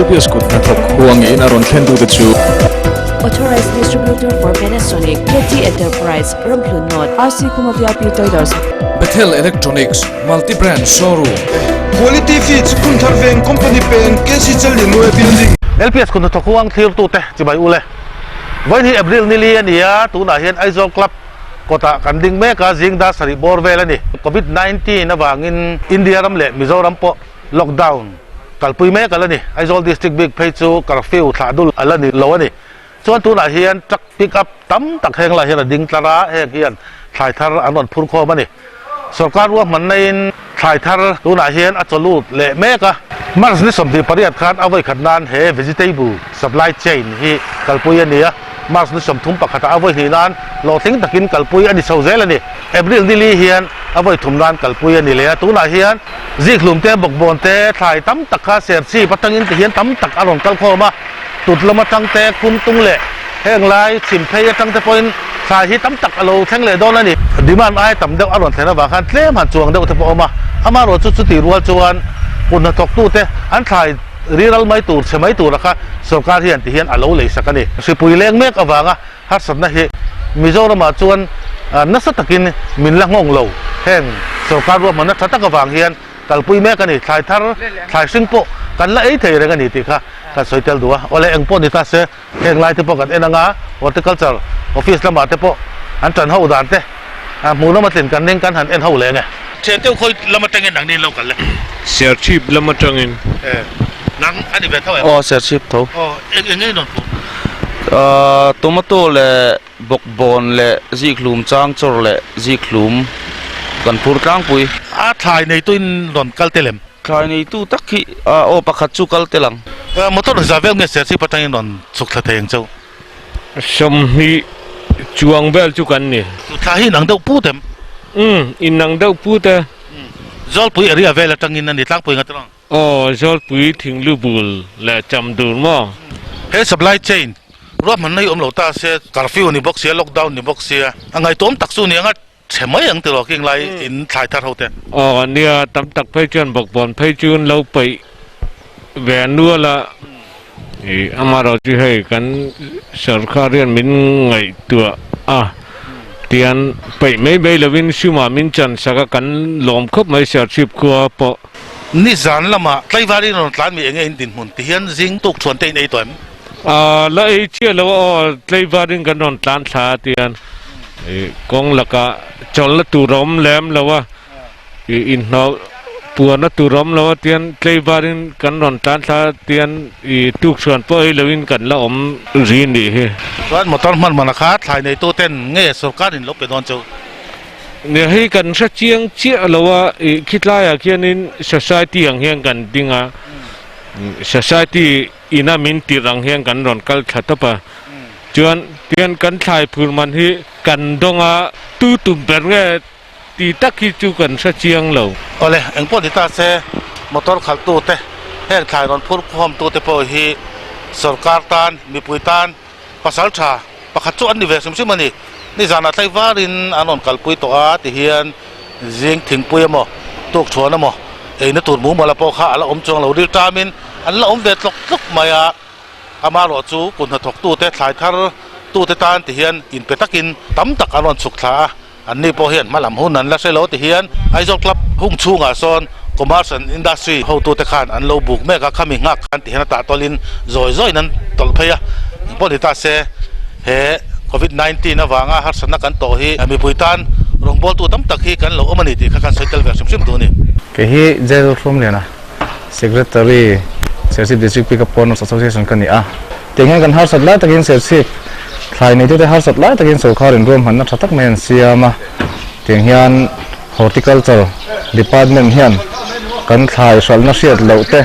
LPS kut hnathawk huangin a rawn thlen tute chu. Authorized Distributor for Panasonic, KT Enterprise, Ramhlun North, RC Khuma VIP Traders. Bethel Electronics, Multi Brand Showroom. Quality Feeds, Phunthar Veng Company Peng, KC Challianluai Building. LPS kut hnathawk huang thlirtute chibai ule. Vawiin hi April nili a ni a, tunah hian Aizawl Club kawtah kan ding mek a, zing dar sarih bawr vel a ni. Covid 19 avangin India ram leh Mizoram pawh lockdown kalpui mek a la ni. Aizawl District bik phei chu curfew thlah dul a la ni lo a ni. Chuan tunah hian truck pick up tam tak heng lah hian a ding tlar a, heng hian thlai thar an rawn phur khawm a ni. Sorkar ruahmanna in thlai thar tunah hian a chaw lut leh mek a. March ni 28 khan a vawikhat nan he vegetable supply chain hi kalpui a ni a, March ni 31 ah a vawihnih nan hlawhtling takin kalpui a ni chho zel a ni. April ni li hian a vawithum nan kalpui a ni leh a, tunah hian zikhlum te, bawkbawn te, thlai tam tak kha serchhip atangin ti hian tam tak a rawn kal khawm a, tut lam atang te, khumtung leh heng lai chhim phei atang te pawhin thlai hi tam tak a lo thleng leh dawn a ni. Demand ai tam deuh a rawn thlen avang khan tlem han chuang deuh te pawh a awm a, amaherawh chu chutih rual chuan kut hnathawktute an thlai riral mai tur, chhe mai tura kha sorkar hian ti hian a lo lei sak a ni. Hripui leng mek avanga harsatna hi Mizoramah chuan nasa takin min la nghawng lo. Heng sorkar ruahmanna tha tak avang hian kalpui mek a ni. Thlai thar, thlai hring pawh kan la ei thei reng a ni tih kha kan sawi tel duh a. Awle eng pawh ni ta se, heng lai te pawh kan en anga Horticulture Office lamah te pawh an tan ho dan te hmuh lama tlin kan ning kan han en ho leh nge. Thian deuh khawi lam atangin nang ni lo kal le? Serchhip lam atangin. E, nang a ni ve tho em? Aw, Serchhip tho. Aw, eng eng nge i rawn pawh? Ahh, tomato leh bawkbawn leh zikhlum changchawr leh zikhlum kan phur tlangpui. A thlai neituin rawn kal tel em? Thlai neitu tak hi aw pakhat chu kal tel ang. Motor za vel nge Serchhip atangin rawn chhuk thla thei ang cheu? 20 chuang vel chu kan ni. Thla hi inang deuh put em? Umm, inang deuh put e. Zawlpui area vel atangin a ni tlangpui nga tawng. Aw, Zawlpui thinglu bul leh cham dur maw? He supply chain ruahmanna hi awm lo ta se, curfew ni bawk sia, lockdown ni bawk sia, a ngaihtuam tak chu ni anga chhe mai ang tiraw king lai in thlai thar ho te. Aw, nia, tam tak phei chuan bawkbawn phei chu an lo peih ve nual a, ih amaherawh chu hei kan sorkar hian min ngaihtuah a, tian peih mai mai lovin sumah min chan sak a, kan lawm khawp mai Serchhip khua pawh. Nizan lamah tlaivarin rawn tlan mi enge in dinhmun ti hian zing tuk thuan te in ei tawh em? Aaa la ei chiah lo a aw, tlaivarin kan rawn tlan thla a tian ih kawng lakah chawlhna tur a awm lem lo a, ih inhnawh puanna tur a awm lo a tian tlaivarin kan rawn tlan thla a tian ih tuk chhuan pawh ei loin kan la awm ri nih hi. Chuan motor hman hman a kha thlai neitu ten nge sorkar in lo pe dawn cheu? Nia hei kan hre chiang chiah lo a, ih khitlaiah khianin society ang hian kan ding a, society ina min tirh ang hian kan rawn kal thla tawp a, chuan tihian kan thlai phur man hi kan dawng a, tu tum ber nge ti tak hi chu kan hre chiang lo. Awle, engpawh ni ta se motor khalhtute heng thlai rawn phur khawmtute pawh hi sorkar tan, mipui tan pasal tha pakhat chu an ni ve hrim hrim a ni. Nizanah tlai varin an rawn kalpui tawh a ti hian zing thingpui emaw tuk chhuan emaw eina tur mumal a pawh kha a la awm chuang lo ril tamin an la awm ve tlawk tlawk mai a. Amaherawh chu kut hnathawk tute thlai thar tute tan ti hian inpe takin tam tak an rawn chhuk thla a. Anni pawh hian hma lam hun an la hre lo ti hian Aizawl Club hung chhungah sawn Commerce and Industry hotute khan an lo buk mek a, khami nghak khan ti hian a tah tawlhin zawi zawiin an tawlh phei a. Engpawh ni ta se he Covid 19 avanga harsatna kan tawh hi mipui tan rawngbawltu tam tak hi kan lo awm a ni tih kha kan sawi tel ve hrim hrim duh a ni. Kei hi Jail Hrumliana Secretary, Serchhip District Pickup Owners Association ka ni a. Tiang hian kan harsat lai takin Serchhip thlai neitute harsat lai takin sorkar in ruahmanna tha tak mai an siam a. Tiang hian Horticulture Department hian kan thlai hralhna hriat loh te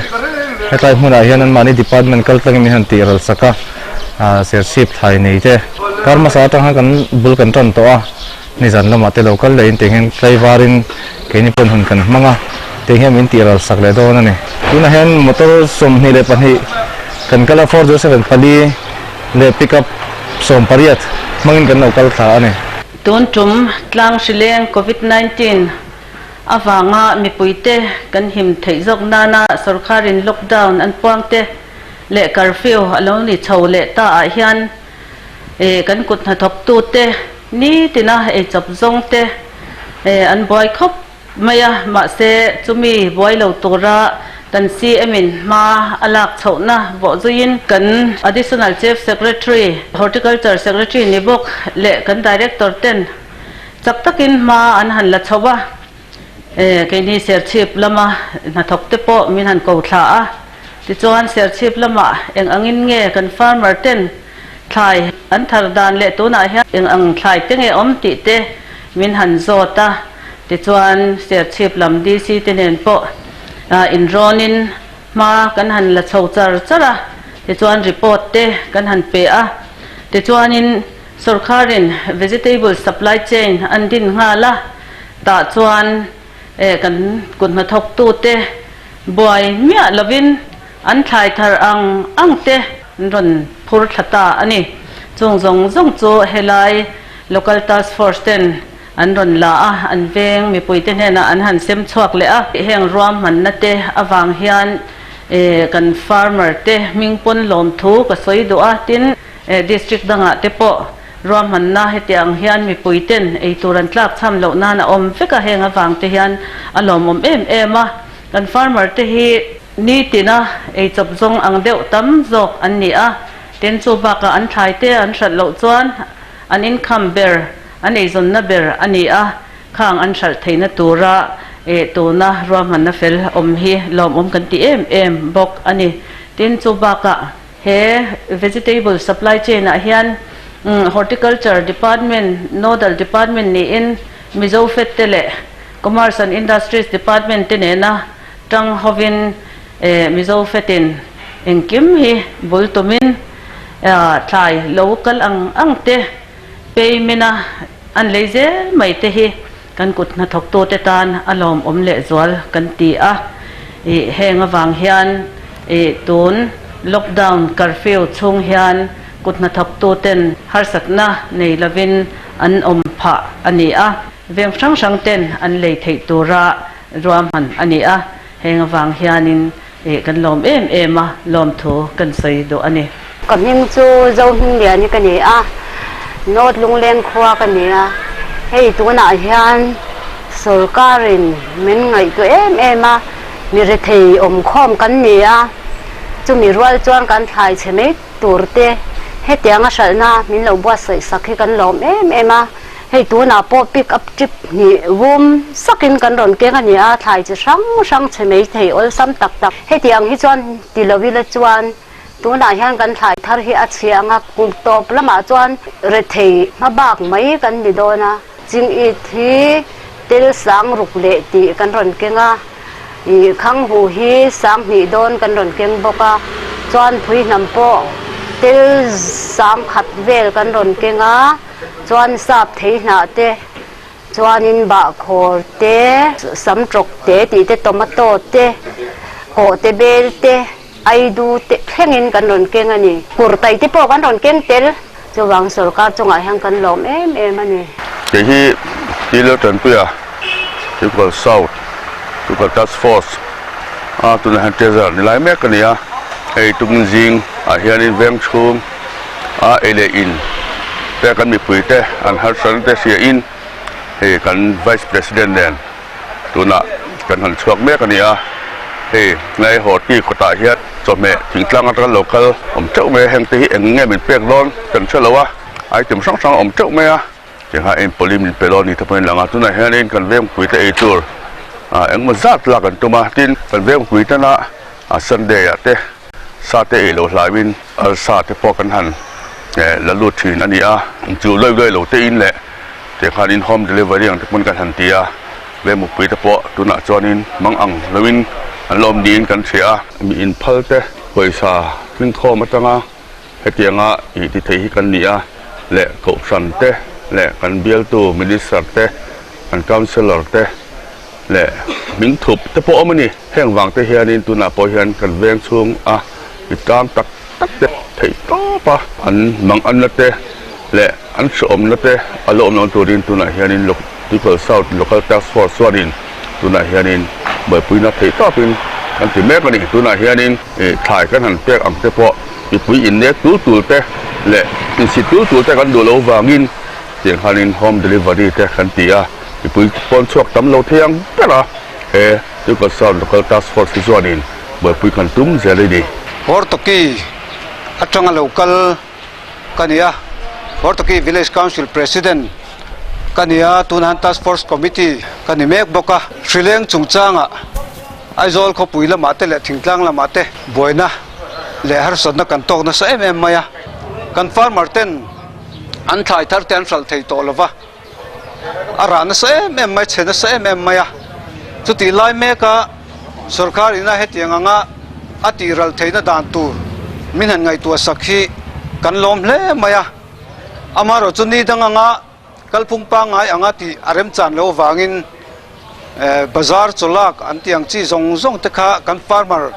hetlai hmunah hian anmahni department kal tlangin min han tih ral sak a, Serchhip thlai neite kar hmasa atang khan kan bul kan tan tawh a. Nizan lamah te lo kal lehin tiang hian tlaivarin keini pawn hun kan hmang a, tiang hian min tih ral sak leh dawn a ni. Tunah hian motor 22 kan kal a, 407 pali leh pickup 18 hmangin kan lo kal thla a ni. Tun tum tlang hrileng Covid 19 avanga mipuite kan him theih zawk nana sorkarin lockdown an puang te. leh curfew a lo ni chho leh ta ah hian kan kut hnathawktute nitina eichawp zawng te an buai khawp mai a, mahse chumi buai lo tura kan CM in hma a lak chhohna bawh zuiin kan Additional Chief Secretary, Horticulture Secretary ni bawk leh kan Director ten chak takin hma an han la chho a. Keini Serchhip lama hnathawk te pawh min han ko thla a, tichuan Serchhip lamah eng angin nge kan farmer ten thlai an thar dan leh tunah hian eng ang thlai te nge awm tih te min han zawt a, tichuan Serchhip lam DC te nen pawh inrawnin hma kan han la chho char char a, tichuan report te kan han pe a, tichuanin Sorkharin vegetable supply chain an din nghal a, tah chuan kan kut hnathawktute buai miah lovin an thlai thar ang ang te an rawn phur thla ta a ni. Chung zawng zawng chu helai Local Task Force ten an rawn la a, an veng mipuite hnenah an han sem chhuak leh a. Heng ruahmanna te avang hian kan farmer te hming pawn lawmthu ka sawi duh a, tin, District dangah te pawh ruahmanna heti ang hian mipui ten ei tur an tlak chham loh nan a awm vek a, heng avang te hian a lawmawm em em a. Kan farmer te hi nitina ei chawp zawng ang deuh tam zawk an ni a, tin chu bakah an thlai te an hralh loh chuan an income ber, an eizawnna ber a ni a, khang an hralh theihna tura tuna ruahmanna fel awm hi lawmawm kan ti em em bawk a ni. Tin chu bakah. He vegetable supply chain ah hian Horticulture Department nodal department niin Mizo Fed te leh Commerce and Industries Department te nena tang hovin Mizo Fed in engkim hi bul tumin thlai lo kal ang ang te payment a an lei zel mai te hi kan kut hnathawktute tan a lawmawm lehzual kan ti a. Ih heng avang hian ih tun lockdown curfew chhung hian kut hnathawktuten harsatna nei lovin an awm phah a ni a, veng hrang hrang ten an lei theih tura ruahman a ni a, heng avang hianin ih kan lawm em em a, lawmthu kan sawi duh a ni. Ka hming chu Zohmingliani ka ni a, North Lungleng khua ka ni a. Hei tunah hian sorkarin min ngaihtuah em em a, mi rethei awmkhawm kan ni a, chumi rual chuan kan thlai chhe mai tur te hetianga hralhna min lo buatsaih sak hi kan lawm em em a. Hei tunah pawh pick up trip hnih vum sakin kan rawn keng a ni a, thlai chi hrang hrang chhe mai thei awlsam tak tak. Hetiang hi chuan ti lo ila chuan Tunah hian kan thlai thar hi a chhia ang a, kum tawp lamah chuan rethei hma bak mai kan ni dawn a. Chingit hi tel sang ruk leh tih kan rawn keng a, ih khanghu hi sang hnih dawn kan rawn keng bawk a, chuan phui hnam pawh tel sang khat vel kan rawn keng a, chuan sap thei hnah te chuanin bahkhawr te, sam tawk te tih te, tomato te, kawhte bel te. Aidu te thlengin kan rawn keng a ni. Kurtai te pawh kan rawn keng tel. Chuvang sorkar chungah hian kan lawm em em a ni. Kei hi Tilo Tanpuia, Tuikal South, Tuikal Task Force a tunah hian Treasurer ni lai mek a ni a. Hei tumin zing ah hianin veng chhung a ei leh in te kan mipui te an harsatna te hria in hei kan Vice President nen Tunah kan han chhuak mek a ni a, hei ngai Horti kawtah hian chawhmeh thingtlang atanga lo kal awm teuh mai a, heng te hi eng nge min pek dawn kan hre lo a, item hrang hrang a awm teuh mai a, tiangah eng pawlhi min pe dawn ni te pawhin lang a, tunah hianin kan vengpui te ei tur engemaw zat lak an tum a, tin kan vengpui tana Sunday ah te sa te ei lo hlaiin alsa te pawh kan han la lut thin a ni a, chu lawih lawih lo te in leh. Tih khanin home delivery ang te hmun kan han ti a, ve mupui te pawh tunah chuanin mang ang loin an la awm niin kan hria a. Mi inphal te pawisa tlingkhawm atanga hetianga ih ti thei hi kan ni a, leh kohhran te leh kan bialtu minister te, kan councillor te leh hming thup te pawh awm a ni. Heng vang te hianin tunah pawh hian kan veng chhung a mi tang tak tak te theih tawp a, an mang anna te leh an hrehawmna te a la awm lo turin tunah hianin Local South Local Task Force chuanin tunah hianin buaipuina theih tawpin. kan ti mek a ni. Tunah hianin thlai kan han pek ang te pawh mipui innek tul tul te leh insit tul tul te kan duh loh vangin tiang khanin home delivery te kan ti a, mipui pawn chhuak tam lo thei ang ber a, he Tuikal South Local Task Force hi chuanin buaipui kan tum zel a ni. Hortoki atanga lo kal ka ni a, Hortoki Village Council President ka ni a, tunah hian Task Force Committee ka ni mek bawk a. Hrileng chungchangah Aizawl khawpui lamah te leh thingtlang lamah te buaina leh harsatna kan tawk nasa em em mai a, kan farmer ten an thlai thar te an hralh thei tawh lova, a rah nasa em em mai, chhe nasa em em mai a. Chutih lai meka sorkar ina hetiang anga a tih ral theihna dan tur min han ngaihtuah sak hi kan lawm hle mai a. Amaherawhchu chu ni dang anga kalphung pangngai anga tih a remchan loh avangin bazar chawlak an tih ang chi zawng zawng te kha kan farmer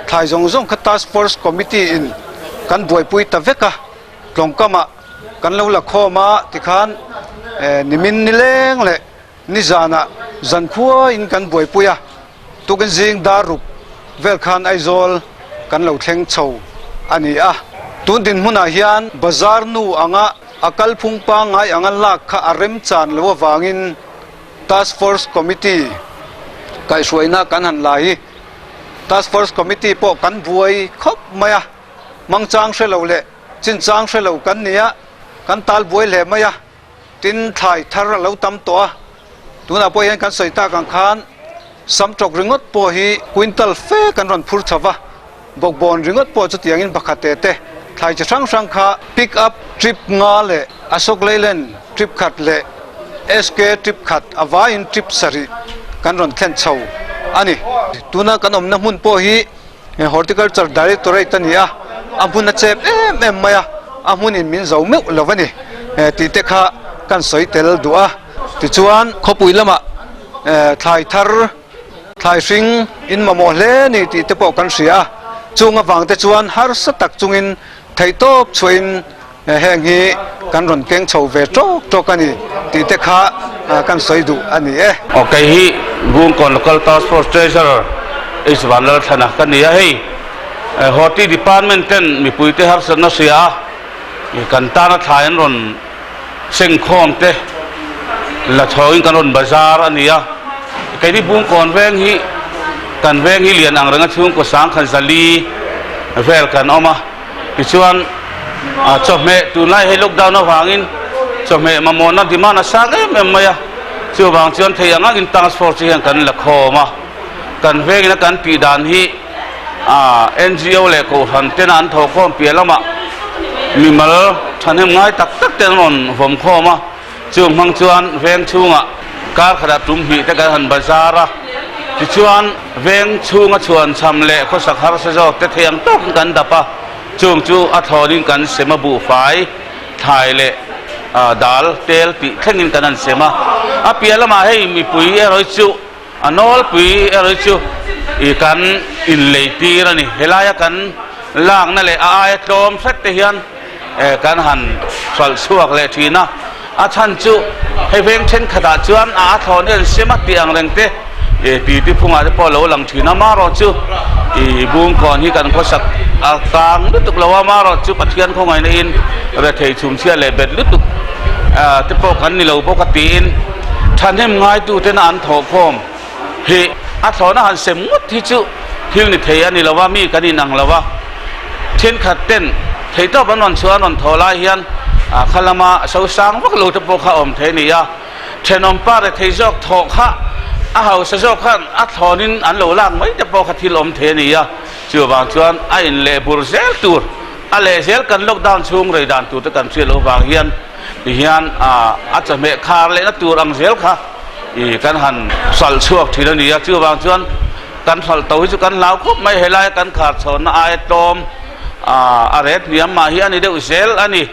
thlai zawng zawng kha task force committee in kan buaipui ta vek a, tlawngkamah kan lo la khawm a tikhan nimin nileng leh nizanah zankhuain kan buaipui a, tukin zing dar ruk vel khan Aizawl kan lo thleng chho a ni a. Tun dinhmunah hian bazar nu anga a kalphung pangngai anga lak kha a remchan lo avangin Task Force Committee kaihhruaina kan han la hi Task Force Committee pawh kan buai khawp mai a, hmangchang hre lo leh Chinchang hre lo kan ni a, kan tal buai hle mai a, tin thlai thar a lo tam tawh a, tunah pawh hian kan sawi tak ang khan samtawk ringawt pawh hi quintal fe kan rawn phur chho va, bawkbawn ringawt pawh chutiangin pakhat te te thlai chi hrang hrang kha pick up trip nga leh Ashok Leyland trip khat leh SK trip khat a vaiin trip sarih kan rawn thlen chho a ni. Tuna kan awmna hmun pawh hi Horticulture Directorate a ni a, a hmun a chep em em mai a, a hmunin min zo meuh lo a ni tih te kha kan sawi tel duh a. Tichuan khawpui lamah thlai thar, thlai hring in mamawh hle ni tih te pawh kan hria a, chung avang te chuan harsa tak chungin theihtawp chhuahin heng hi kan rawn keng chho ve tawk tawk a ni tih te kha kan sawi duh a ni e. Aw kei hi Bungkawn Local Task Force Treasurer H Vanlalthlana ka ni a, hei Horti Department ten mipuite harsatna hria a kan tana thlai an rawn sengkhawm te la chhawngin kan rawn bazar a ni a, keini Bungkawn veng hi kan veng hi lian ang renga chhungkaw sangkhat zali vel kan awm a. Tichuan, chawhmeh tunlai hei lockdown avangin chawhmeh mamawhna demand a sang em em mai a, chuvang chuan thei ang angin task force hian kan la khawm a, kan vengin a kan tih dan hi NGO leh kohhran tena an thawhkhawm piah lamah mimal thahnem ngai tak tak te an rawn vawm khawm a. Chung hmang chuan veng chhungah kar khatah tum hnih te kan han bazar a, tichuan veng chhunga chhuan cham leh khawsak harsa zawk te thei ang tawkin kan dap a, chung chu a thlawnin kan sem a, buhfai, thlai leh dal, tel tih thlengin kan han sem a. A piah lamah hei mipui erawh hi chu a nawlpui erawh hi chu ih kan inlei tir a ni. Helaia kan lakna leh a aia tlawm hret te hian kan han hralh chhuak leh thin a, a chhan chu hei veng thenkhatah chuan a a thlawn hian sem a tih ang reng te ti ti phungah te pawh a lo lang thin a, marawh chu ih Bungkawn hi kan khawsak a kang lutuk lo a, marawh chu Pathian khawngaihna in rethei chhumchhia leh bet lutuk te pawh kan ni lo bawk a tiin thahnem ngaituten an thawhkhawm hi a thlawna han sem ngawt hi chu thil ni thei a ni lo a, mi kan inang lo a, thenkhat ten theihtawp an rawn chhuah an rawn thawh lai hian kha lama so sang vak lo te pawh kha awm thei a ni a, thenawm pa rethei zawk thawh kha a hausa zawk khan a thlawnin an lo lak mai te pawh kha thil awm thei a ni a, chuvang chuan a inleh bur zel tur a leh zel kan lockdown chhung rei dan tur te kan hriat loh vang hian tihian a chawhmeh khar lehna tur ang zel kha ih kan han hralh chhuak thin a ni a, chuvang chuan kan hralh to hi chu kan hlau khawp mai, helaia kan khar chhawnna aia tlawm a ret hniam mah hi a ni deuh zel a ni,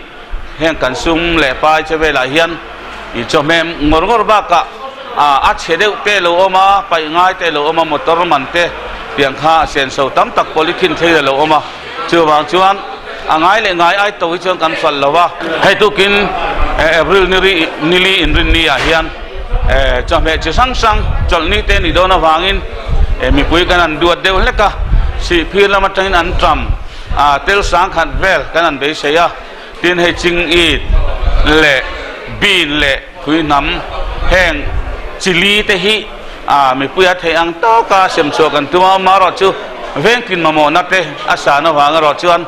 heng kan sum leh pai che velah hian ih chawhmeh ngawr ngawr bakah a chhe deuh te lo awm a, paih ngai te lo awm a, motor man te tiang kha a senso tam tak polythene thei a lo awm a. Chuvang chuan a ngai leh ngai ai to hi chuan kan hralh lo a. Hei tukin April ni nili inrinni ah hian chawhmeh chi hrang hrang chawlhni te ni dawn avangin Mipui kan han duat deuh hlek a, Sihphir lam atangin an ṭam a, tel sangkhat vel kan han beisei a, tin hei Chingit leh Bean leh Phuihnam heng chili te hi mipui a theih ang tawka sem chhuah kan tum a, amaherawhchu vengtin mamawhna te a san avang erawh chuan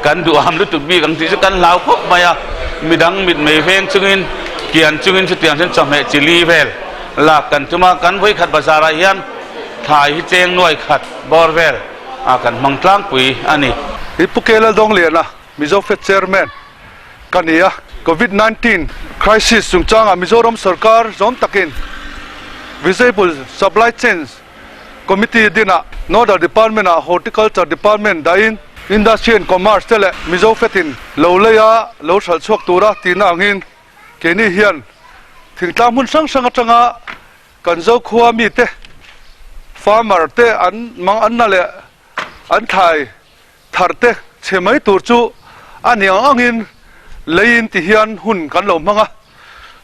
kan duham lutuk bik ang tih chu kan hlau khawp mai a, midang mitmei veng chungin kian chungin chutiang chuan chawhmeh chili vel lak kan tum a, kan vawikhat bazar ah hian thlai hi cheng nuai khat bawr vel ah kan hmang tlangpui a ni. Hi Pu K Laldawng Liana, Mizo Fed Chairman ka ni a, Covid 19 crisis chungchangah Mizoram sorkar zawm takin Vegetable Supply Chains Committee dinah Nodal Department ah Horticulture Department dahin Industry and Commerce te leh Mizo Fed in lo leia lo hralh chhuak tura tihna angin Keini hian thingtlang hmun hrang hrang atanga kan Zokhua mite, farmer te an mang anna leh an thlai thar te chhe mai tur chu a ni ang angin leiin ti hian hun kan lo hmang a.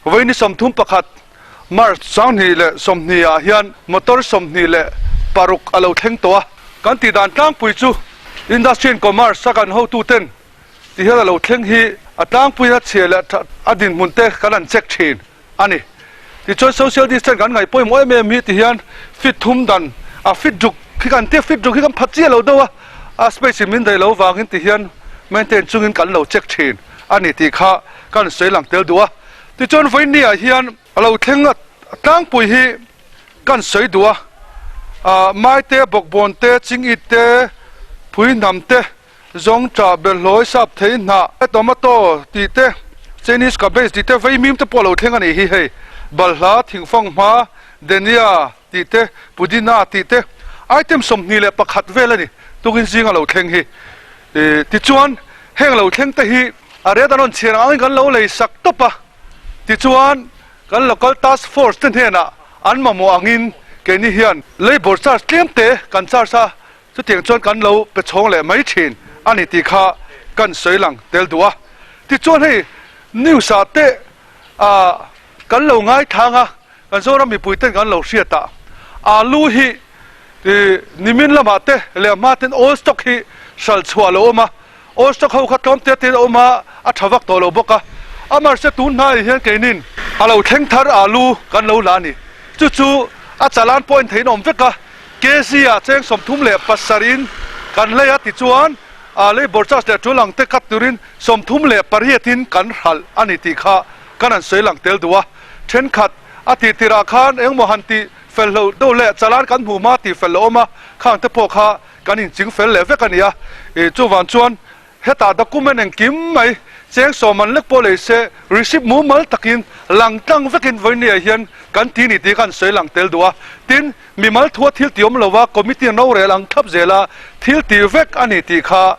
Vawiini 31 March 2020 ah hian motor 26 a lo thleng tawh a. Kan tihdan tlangpui chu Industry and Commerce a kan hotuten Ti hian a lo thleng hi a tlangpuiin a chhia leh a dinhmun te kan han check thin a ni. Tichuan social distance kan ngaih pawimawh em em hi ti hian fit thum dan a fit ruk khi kan tia fit ruk hi kan phat chiah lo deuh a, a space in min daih lo vangin ti hian maintain chungin kan lo check thin a ni tih kha kan sawi lang tel duh a. Tichuan vawiin ah hian a lo thleng a tlangpui hi kan sawi duh a, ah Maite, Bawkbawn te, Chingit te, Phuihnam te, Zawng ṭah belhlawi sap thei hnah e tomato tih te, Chinese cabbage tih te, vaimim te pawh a lo thleng a nih hi hei. Balhla, thingfang hma, denia tih te, pudina tih te, item 21 vel a ni tukin zing a lo thleng hi. Tichuan heng lo thleng te hi a ret an rawn chhiar ang angin kan lo lei sak tawp a, tichuan kan local task force te hnenah an mamawh angin keini hian labour charge tlem te kan charge a, Chutiang chuan kan lo pe chhawng leh mai thin a ni tih kha kan sawi lang tel duh a. Tichuan hei news ah te ah kan lo ngaithlang a, kan Zoram mipui ten kan lo hriat a, alu hi nimin lamah te leh hma ten old stock hi hral chhuah a lo awm a, old stock ho kha tlawm te te a awm a, a tha vak tawh lo bawk a. Amahse tun hnaiah hian keinin a lo thleng thar alu kan lo la a ni. Chu chu a chalan point theihin a awm vek a. KC ah cheng 37 in kan lei a tichuan labour charge leh tul ang te cut turin 38 in kan hralh a ni tih kha kan han sawi lang tel duh a. Thenkhat a tih tirah khan engmaw han tih fel hloh deuh leh chalan kan hmuh hma tih fel lo awm a, khang te pawh kha kan inching fel leh vek a ni a. Chuvang chuan Hetah document engkim mai cheng sawm an lek pawh lei se, receipt mumal takin lang tlang vekin vawinia hian kan ti ni tih kha an sawi lang tel duh a. Tin, mimal thua thil ti awm lova committee an rorel ang thlap zela thil ti vek a ni tih kha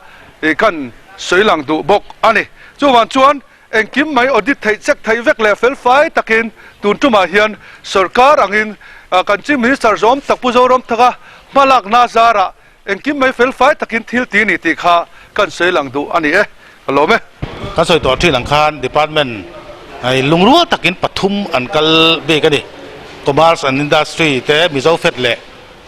kan sawi lang duh bawk a ni. Chuvang chuan engkim mai audit theih check theih vek leh felfai takin tun tumah hian sorkar angin kan Chief Minister zawm tak Pu Zoramthanga hmalakna zarah Engkim mai felfai takin thil ti ni tih kha kan sawi lang duh a ni e, ka lawm e. Kan sawi tawh thin ang khan Department lungrual takin pathum an kal bik a ni. Commerce and Industry te, Mizo Fed leh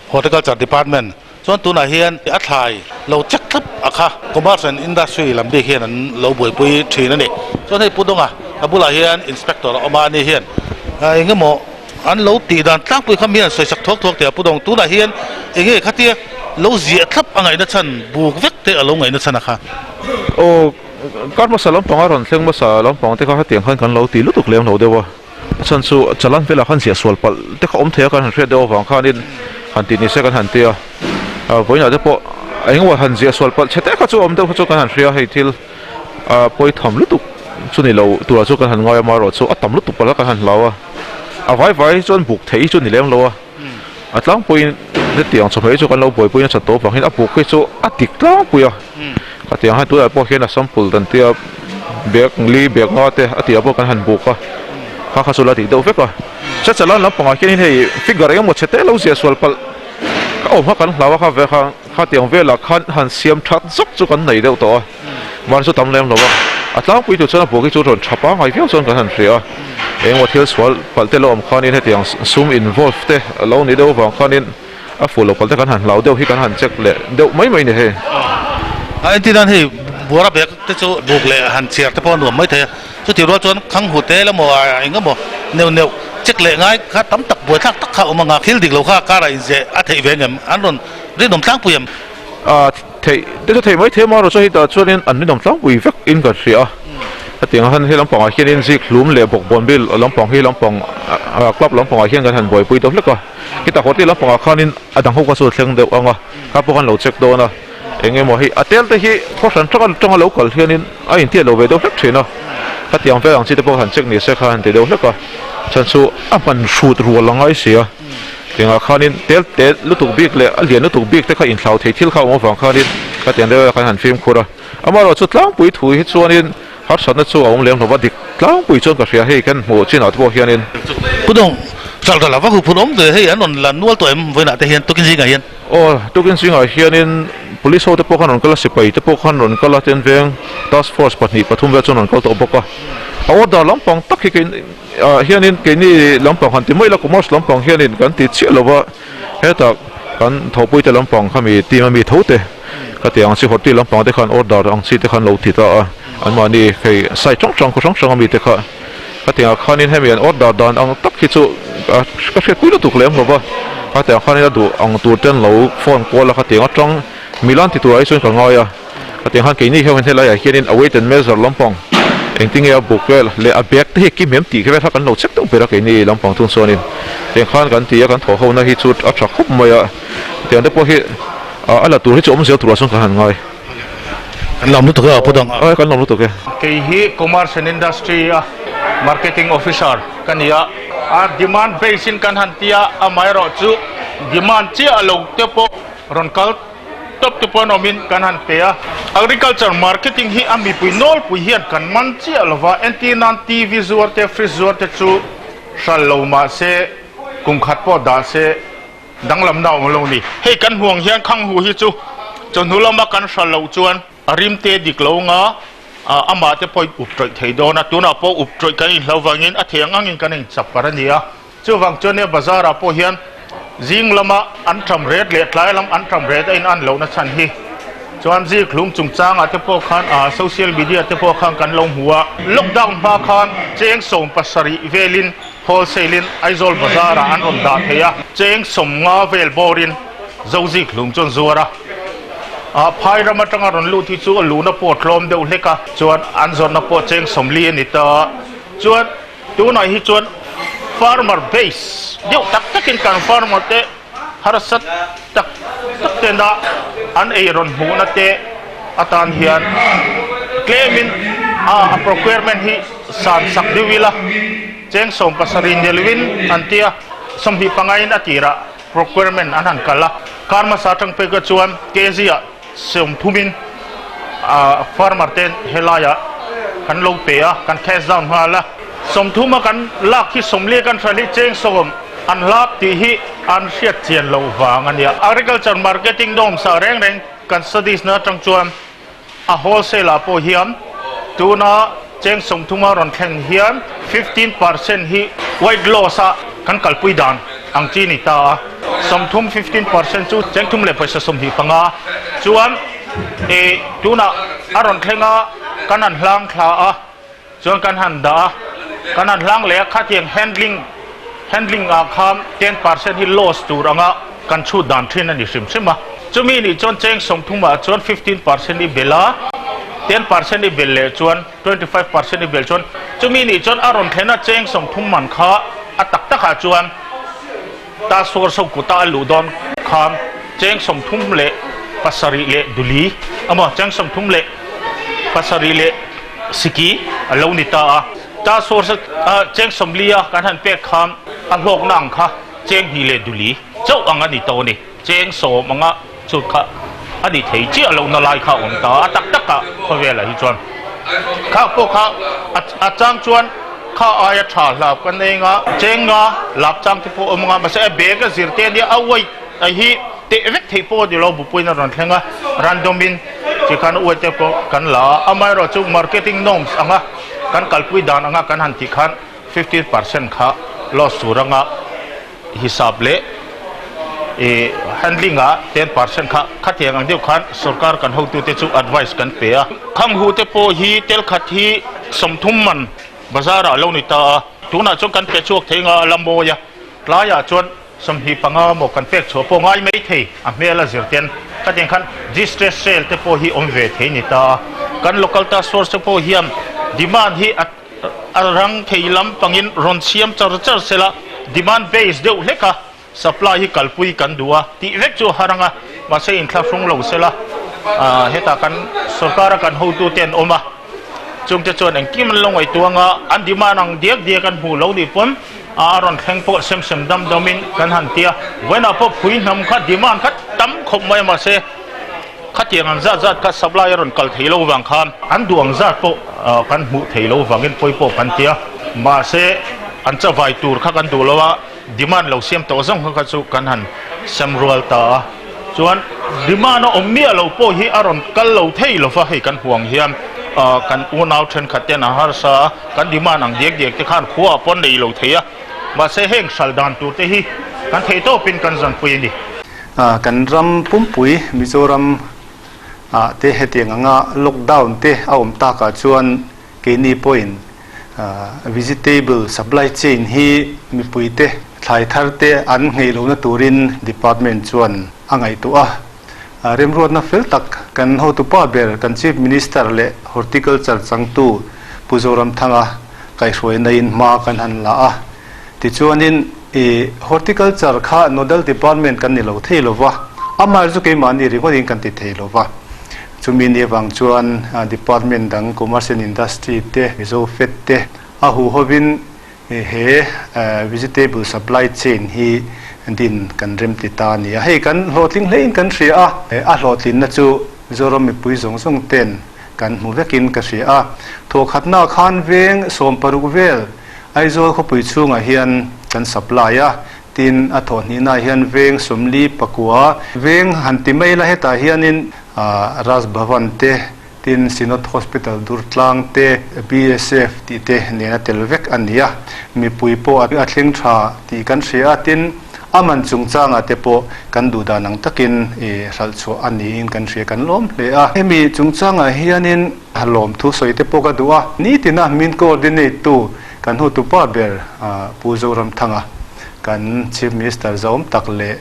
Horticulture Department. Chuan tunah hian a thlai lo check thlap a kha Commerce and Industry lam bik hian an lo buaipui thin a ni. Chuan hei Pu Dawnga a bulah hian Inspector a awm a, ani hian eng emaw An lo tih dan tlangpui kha mi an sawisak thuak thuak teh a Pu Dawng. Tunah hian eng nge khatia lo ziah thlap a ngaihna chhan buk vek te a lo ngaihna chhan a kha. Aw, kar hmasa lampang a rawn thleng hmasa lampang te kha hetiang khan kan lo ti lutuk lem lo deuh a. A chhan chu chalan velah khan ziah sual palh te kha awm thei a kan han hriat deuh avang khanin han tih ni se kan han ti a. Vawiinah te pawh eng emaw han ziah sual palh chhe te kha chu awm deuh kha chu kan han hria hei thil a pawi tham lutuk chu ni lo turah chu kan han ngai a amaherawh chu a tam lutuk palh a kan han hlau a a vai vai chuan buk theih hi chu ni lem lo a a tlangpuiin hetiang chawhmeh hi chu kan lo buaipui nasa tawp vang hian a buk hi chu a dik tlangpui a khatiang hian tunah pawh hian a sample dan tia bag li bag nga te a tihah pawh kan han buk a kha kha chu la dik deuh vek a chachalan lampangah hian hei figure eng emaw chhe te lo ziah sual palh ka awm kha kan hlau a kha ve kha. Khatiang velah khan han siam that zawk chu kan nei deuh tawh a, mahni chu tam lem lo a, a tlangpui tur chuan a buak hi chu rawn tha pangngai viau chuan kan han hria a, engemaw thil sual palh te lo awm khanin hetiang sum involve te a lo nih deuh avang khanin A fuh lo palh te kan han hlau deuh hi kan han check leh deuh mai mai ni hei. A entir nan hei buara bag te chu buk leh han chhiar te pawh a nuam mai thei a, chutih rual chuan khang hu te emaw eng emaw neuh neuh check leh ngai kha tam tak buaithlak tak kha a awm ang a, thil dik lo kha a karah inzeh a theih ve ngem an rawn rinawm tlangpui em? A theih te chu theih mai thei amaherawh chu hetah chuanin an rinawm tlangpui vek in ka hria a, hetiang han he lampangah hianin zik hlum leh bawkbawn bil lampang hi lampang club lampangah hian kan han buaipui deuh hlek a. Heta hotel lampangah khanin a dang ho kha chu a thleng deuh ang a, kha pawh khan lo check dawn a, eng emaw hei a tel te hi khaw hran hrang atanga lo kal hianin a intiat lo ve deuh hlek thin a, khatiang vel ang chi te pawh han check ni se kha han ti deuh hlek a, chhan chu a hman hrut rual a ngai si a, tiangah khanin tel te lutuk bik leh a lian lutuk bik te kha inthlau thei thil kha a awm avang khanin khatiang deuh khan han fimkhur a, amaherawh chu tlangpui thu hi chuanin Harsatna chu a awm lem lo va, dik tlangpui chuan ka hria hei kan hmuh chinah te pawh hianin. Pu Dawng, ral ral a va huphurh awm ve hei an rawn la nual tawh em vawiinah te hian tukin zingah hian? Aw, tukin zingah hianin Police ho te pawh khan rawn kal a, sipai te pawh khan rawn kal a, tin veng Task Force pahnih pathum vel chuan rawn kal tawh bawk a. A order lampang tak hi kei hianin keini lampang han ti mai ila Commerce lampang hianin kan ti chiah lo va, hetah kan thawhpuite lampang khami team a mi tho te, Khatiang ang chi horti lampang te khan order ang chi te khan lo ti ta a, anmahni hei site hrang hrang khaw hrang hrang ami te kha khatiang ah khanin hemi an order dan ang tak hi chu ka hriatpui lutuk lem lo va, khatiang khanin a duh ang tur ten lo phone kual a khatiang atang milan ti turah hi chuan ka ngai a, khatiang khan keini hian helai ah hianin a weight and measure lampang engtinge a buk vel leh a bag te hi a kim em tih vel kha kan lo check deuh ber a keini lampang thung chuanin tiang khan kan ti a kan thawh ho na hi chu a tha khawp mai a. Tiang te pawh hi a la tur hi chu awm zel turah chuan ka han ngai. Kan lawm lutuk e aw Pu Dawng. Aw kan lawm lutuk e. Kei hi Commerce and Industry a Marketing Officer ka ni a. A demand base in kan han ti a, amaherawh chu demand chiah lo te pawh rawn kal tawp te pawh an awmin kan han pe a. Agriculture marketing hi a mipui nawlpui hian kan man chiah lova, entir nan TV zuar te, fridge zuar te chu hral lo mahse kum khat pawh dah se, Danglamna awm lo ni. Hei kan hmuang hian khanghu hi chu chawhnu lama kan hral loh chuan a rimte dik lo nga amah te pawhin up tawih thei dawn a, tunah pawh up tawih kan inhlo vangin a thei ang angin kan inchap par a ni a. Chuvang chuan nia bazar ah pawh hian zing lama an ṭam ret leh tlai lam an ṭam ret a in an lohna chhan hi chuan zikhlum chungchangah te pawh khan social media te pawh khan kan lo hmu a. Lockdown hma khan cheng 70 velin Wholesale in Aizawl bazar ah an rawn dah thei a, cheng 50 vel bawr in Zozik hlum chuan zuar a. Ah phai ram atanga rawn lut hi chu a luhna pawh a tlawm deuh hlek a, chuan an zawrhna pawh cheng 40 a ni ta a. Chuan tunah hi chuan farmer base deuh tak takin kan farmer te harsa tak tak tena an ei rawn hmuhna te atan hian tlemin a procurement hi san sak deuh ila cheng 70 nelvin an tia 25 in a tirah procurement an han kal a kar hmasa atang phei kha chuan kg ah 30 in farmer te helaiah kan lo pe a kan cash down nghal a 30 a kan lak hi 40 kan hral hi cheng 10 an hlap tih hi an hriat chian loh vang a nia. Agriculture marketing norms ah reng reng kan studies na atang chuan a wholesale ah pawh hian tuna cheng 30 a rawn thlen hian 15% hi weight loss a kan kalpui dan ang chi ni ta a, 30 15% chu cheng thum leh pawisa 25 chuan ih tunah a rawn thleng a kan han hlang thla a. Chuan kan han dah a, kan han hlang leh a, khatiang handling handling ah khan 10% hi loss tur anga kan chhut dan thin a ni hrim hrim a. Chumi nih chuan cheng 30 ah chuan 15% i bel a, 10% i bel leh chuan 25% i bel chuan chumi nih chuan a rawn thlen a cheng 30 man kha a tak tak ah chuan task force ho kuta a luh dawn khan cheng 37 leh duli emaw cheng 37 leh Siki a lo ni ta a, task force a cheng 40 a kan han pek khan a hlawkna ang kha cheng hnih leh duli chauh ang a ni tawh a ni. Cheng 10 anga chut kha a ni thei chiah lohna lai kha a awm ta a, tak takah khawvelah hi chuan kha pawh kha a chang chuan kha aia tha hlap kan nei anga cheng nga lap chang te pawh a awm anga mahse a bag a zir te a nia a weight a hi teh vek theih pawh a ni lo bupuina rawn thleng a random in chi khan uai te pawh kan la a amaherawh chu marketing norms anga kan kalpui dan anga kan han tih khan 15% kha loss tur anga hisap leh. I handling ah 10% kha khatiang ang deuh khan sorkar kan hotute chu advice kan pe a. Khanghu te pawh hi tel khat hi 30 man bazar ah lo ni ta a, tunah chuan kan pe chhuak thei nga a la mawi a, tlaiah chuan 25 maw kan pek chhuah pawh ngai mai thei a hmel a zir ten khatiang khan distress sale te pawh hi awm ve thei ni ta a. Kan local task force te pawh hian demand hi a a rang thei lampangin rawn siam char char sela demand base deuh hlek a. Supply hi kalpui kan duh a tih vek chu a har ang a, mahse inthlahrung lo sela hetah kan sorkara kan hotute an awm a, chungte chuan engkim an lo ngaihtuah ang a, an demand ang diak diak an hmuh lo nih pawn a rawn thleng pawh sem sem dam damin kan han ti a, vawiinah pawh phui hnam kha demand kha tam khawp mai a mahse khatiang ang zat zat kha supply a rawn kal thei lo vang khan an duh ang zat pawh kan hmuh thei lo vangin pawi pawh kan ti a, mahse an chavai tur kha kan duh lo a. Demand lo siam tawh zawng kha chu kan han sem rual ta a, chuan demand a awm miah lo pawh hi a rawn kal lo thei lo va, hei kan huang hian kan unau thenkhat ten a harsa a, kan demand ang diak diak te khan khua ah pawh nei lo thei a, mahse heng hral dan tur te hi kan theih tawpin kan zanpui a ni. Kan ram pumpui Mizoram ah te hetiang anga lockdown te a awm takah chuan Keini pawhin vegetable supply chain hi mipuite thlai thar te an ngheih lohna turin department chuan a ngaihtuah a. Remruatna fel tak kan hotupa ber kan Chief Minister leh Horticulture changtu Pu Zoramthanga kaihhruainain hma kan han la a. Tichuanin i Horticulture kha nodal department kan ni lo thei lova, amaherawhchu chu keimahni ringawtin kan ti thei lova. Chumi ni avang chuan department dang Commerce and Industry te, Mizo Fed te a huhovin he vegetable supply chain hi din kan rem ti ta a ni a. Hei kan hlawhtling hlein kan hria a, a hlawhtlinna chu Mizoram mipui zawng zawng ten kan hmu vekin ka hria a. Thawhkhatnaah khan veng 16 vel Aizawl khawpui chhungah hian kan supply a, tin a thawhhnihnaah hian veng 49 veng han ti mai la hetah hianin Raj Bhavan te, tin Synod Hospital Durtlang te, BSF tih te nena tel vek a ni a, mipui pawh a thleng tha tih kan hria a, tin a man chungchangah te pawh kan duh dan ang takin hralh chhuah a niin kan hria kan lawm hle a. Hemi chungchangah hianin A lawm thu sawi te pawh ka duh a, nitina min coordinate tu kan hotupa ber Pu Zoramthanga, kan Chief Minister zahawm tak leh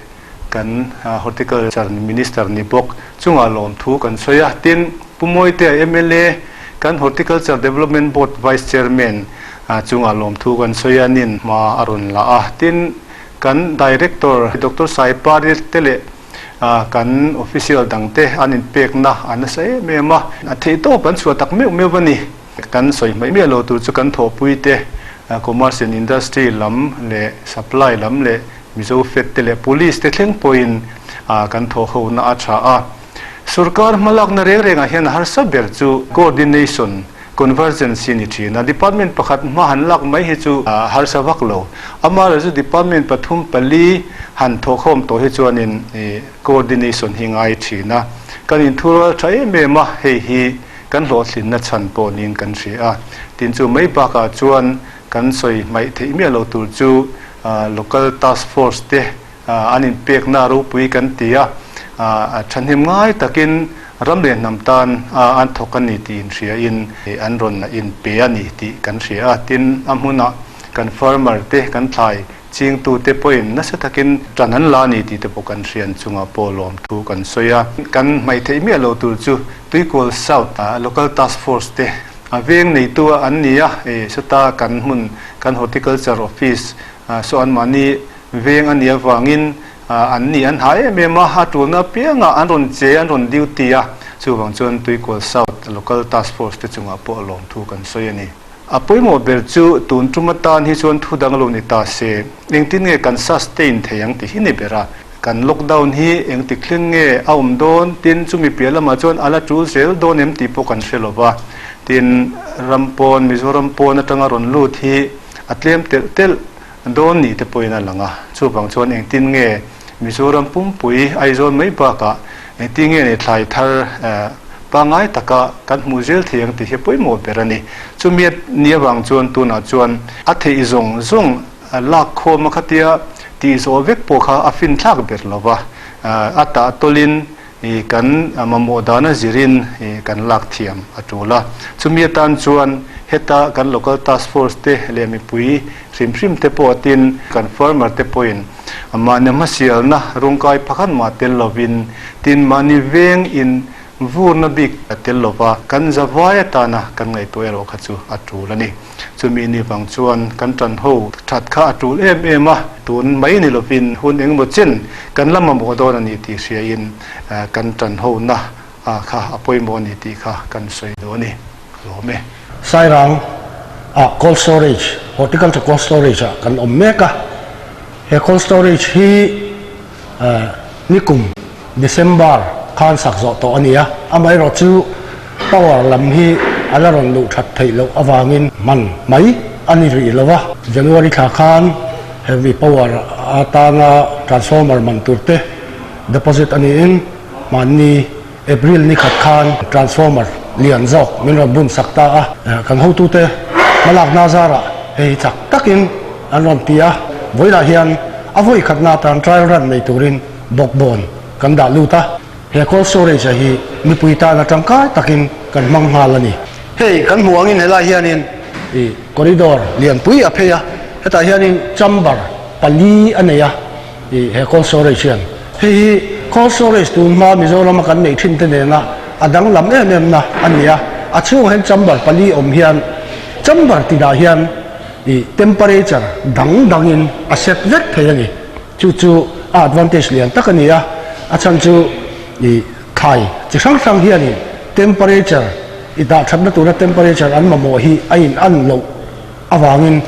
kan Horticulture Minister ni bawk chungah lawm thu kan sawi a. Tin, Pu Mawitea mla, kan Horticulture Development Board Vice Chairman chungah lawm thu kan sawi a, nin hma a rawn la a. Tin, kan Director Doctor Saipari te leh Kan official dangte an inpekna a nasa em em a, a theih tawp an chhuah tak meuh meuh a ni. Kan sawi hmaih miah lo tur chu kan thawhpuite Commerce and Industry lam leh Supply lam leh Mizo Fed te leh Police te thleng pawhin kan thawhhona a tha a. Sorkar hmalakna reng rengah hian a harsa ber chu coordination Convergence hi ni thin a, department pakhat hma han lak mai hi chu a harsa vak lo. Amaherawhchu chu department pathum pali han thawhkhawm tawh hi chuanin coordination hi ngai thin a, kan inthurual tha em em a, hei hi kan hlawhtlinna chhan pawh niin kan hria a. Tin chu mai bakah chuan kan sawi hmaih theih miah lo tur chu local task force te An inpekna ropui kan ti a, thahnem ngai takin ram leh hnam tan an thawk a ni tih inhriain an rawn inpe a ni tih kan hria a. Tin, a hmunah kan farmer te, kan thlai chingtute pawhin nasa takin tan an la a ni tih te pawh kan hrian chungah pawh lawmthu kan sawi a. Kan hmaih theih miah lo tur chu Tuikual South Local Task Force te a veng neitu an ni a, sawta kan hmun kan Horticulture Office saw anmahni Veng a nih avangin an ni an ha em em a, a tulna apiangah an rawn che, an rawn duty a, chuvang chuan Tuikual South Local Task Force te chungah pawh lawmthu kan sawi a ni. A pawimawh ber chu tun tum atan hi chuan thu dang lo ni ta se, engtin nge kan sustain thei ang tih hi ni ber a, kan lockdown hi engtik thleng nge a awm dawn, tin chumi piah lamah chuan a la tul zel dawn em tih pawh kan hre lo va, tin ram pawn, Mizoram pawn atanga rawn lut hi a tlem telh telh. Dawn nih te pawhin a lang a, chuvang chuan engtin nge Mizoram pumpui Aizawl mai bakah engtin nge ni thlai thar pangngai taka kan hmuh zel thei ang tih hi pawimawh ber a ni. Chumi ni avang chuan tunah chuan a theih zawng zawng lak khawm a khatia. Tih zawh vek pawh kha a finthlak ber lo va, a tah tawlin kan mamawh dana zirin kan lak thiam a tul a. Chumi atan chuan heta kan Local Task Force te leh mipui hrim hrim te pawh tin kan farmer te pawhin mahni hmasialna rawngkai pakhat mah tel lovin tin mahni veng in vurna bik tel lova kan zavai atana kan ngaihtuah erawh kha chu a tul a ni. Chumi ni vang chuan kan ṭan ho ṭhat kha a ṭul em em a, tun mai ni lovin hun engemaw chen kan la mamawh dawn a ni tih hriain kan ṭan ho na kha a pawimawh a ni tih kha kan sawi duh a ni. Ka lawm e. Sairang ah cold storage, horticulture cold storage ah kan awm mek a, he cold storage hi nikum December khan sak zawh tawh a ni a, amaherawhchu power lam hi a la rawn luh that theih loh avangin hman mai a ni rih lo a. January thla khan heavy power atana transformer man tur te deposit a niin mahni April ni khat khan transformer lian zawk min rawn bun sak ta a, kan hotute hmalakna zarah hei hi chak takin an rawn ti a, vawilah hian a vawi khatna atan trial run nei turin Bawkbawn kan dah lut a, he cold storage-a hi mipui tana tangkai takin kan hmang nghal a ni. Hei kan hmuh angin helai hianin i corridor lianpui a phei a, hetah hianin chamber pali a nei a i he cold storage hian. Hei hi cold storage tun hma Mizorama kan neih thin te nena a danglam em em na a ni a, a chhungah hian chamber pali awm hian chamber tinah hian i temperature dang dangin a set vek thei a ni. Chu chu a advantage lian tak a ni a, a chhan chu i thlai chi hrang hrang hianin temperature i dah thatna tura temperature an mamawh hi a in an loh avangin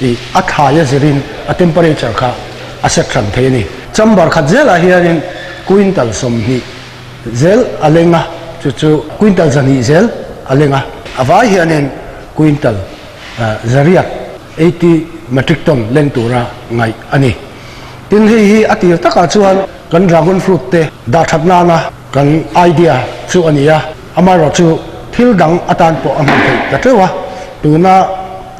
i a thlai a zirin a temperature kha a set hran thei a ni. Chamber khat zelah hianin quintal 20 zel a leng a, chu chu quintal 200 zel a leng a, a vai hianin quintal 800, 80 metric ton leng tura ngaih a ni. Tin, hei hi a tir takah chuan kan dragon fruit te dah that nana kan idea chu a ni a, amaherawh chu thil dang atan pawh a hman theih ta teuh a. Tuna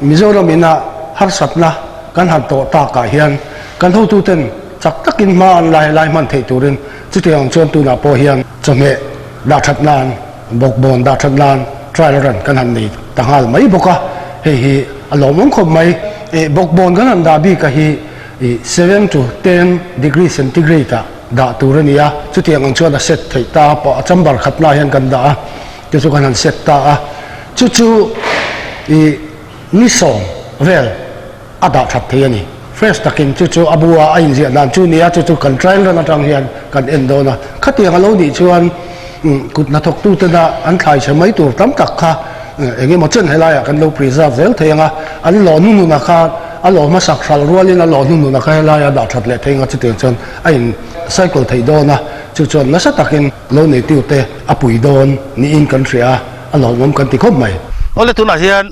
Mizoram ina harsatna kan han tawh takah hian kan hotuten chak takin hma an lai lai hman theih turin chutiang chuan tunah pawh hian chawhmeh dah that nan Bawkbawn dah that nan trial run kan han nei ta nghal mai bawk a, hei hi a lawmawm khawp mai. Ih bawkbawn kan han dah bik a hi ih 7 to 10 degree centigrade ah dah tur a ni a, chutiang ang chuan a set theih ta a, a chamber khat na hian kan dah a, chu chu kan han set ta a, chu chu ih ni 10 vel a dah that thei a ni. Fresh takin chu chu a bua a inziah dan chu nia, chu chu kan trial run atang hian kan en dawn a. Khatiang a lo nih chuan kut hnathawktu tena an thlai chhe mai tur tam tak kha eng emaw chen helaiah kan lo preserve zel thei ang a, an lawh hnuhnunah khan a lawh hmasak hral rualin a lawh hnuhnunah kha helaia dah that leh thei ang a, chutiang chuan a in cycle theih dawn a, chu chuan nasa takin lo neitute a pui dawn niin kan hria a. A lawmawm kan ti khawp mai. Awle tunah hian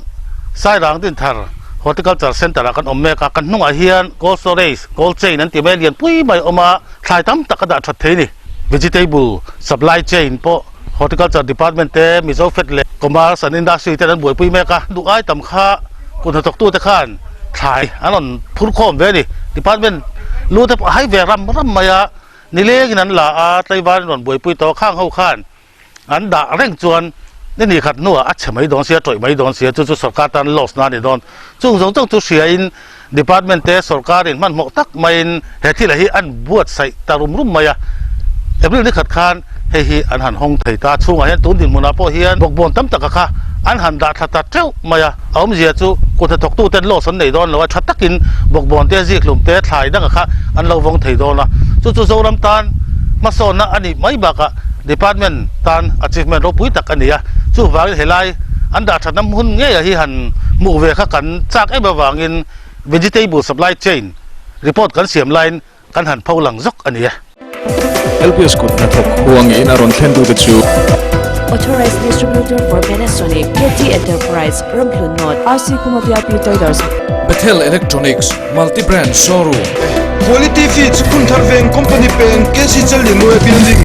Sairang Dinthar Horticulture Centre ah kan awm mek a, kan hnungah hian cold storage, cold chain an ti mai a lian pui mai a awm a, thlai tam tak a dah that thei a ni. Vegetable supply chain pawh Horticulture Department te, Mizo Fed leh Commerce and Industry ten an buaipui mek a, duh ai tam kha kut hnathawktute khan thlai an rawn phur khawm ve a ni. Department lu te pawh a hai ve ram ram mai a, nilengin an la a, tlaivarin rawn buaipui tawh a, khang ho khan An dah reng chuan ni ni khat hnuah a chhe mai dawn sia, tawih mai dawn sia, chu chu sorkar tan loss na a ni dawn. Chung zawng zawng chu hriain department te sorkarin hmanhmawh tak maiin he thil hi an buatsaih ta rum rum mai a. April ni khat khan hei hi an han hawng thei ta. Chhungah hian tun dinhmunah pawh hian bawkbawn tam taka kha an han dah thla ta teuh mai a. A awmzia chu kut hnathawktuten loss an nei dawn lo a, tha takin bawkbawn te, zikhlum te, thlai danga kha an lo vawng thei dawn a. Chu chu Zoram tan hmasawnna a nih mai bakah Department tan achievement ropui tak a ni a, chuvangin helai an dah thatna hmun ngeiah hi han hmuh ve kha kan chak em avangin vegetable supply chain report kan siam laiin kan han pho lang zawk a ni e. LPS kut hnathawk huangin a rawn thlen tute chu. Authorized Distributor for Panasonic, KT Enterprise, Ramhlun North, RC Khuma VIP Traders. Bethel Electronics, Multi Brand Showroom. Quality Feeds, Phunthar Veng Company Peng, KC Challianmawia Building.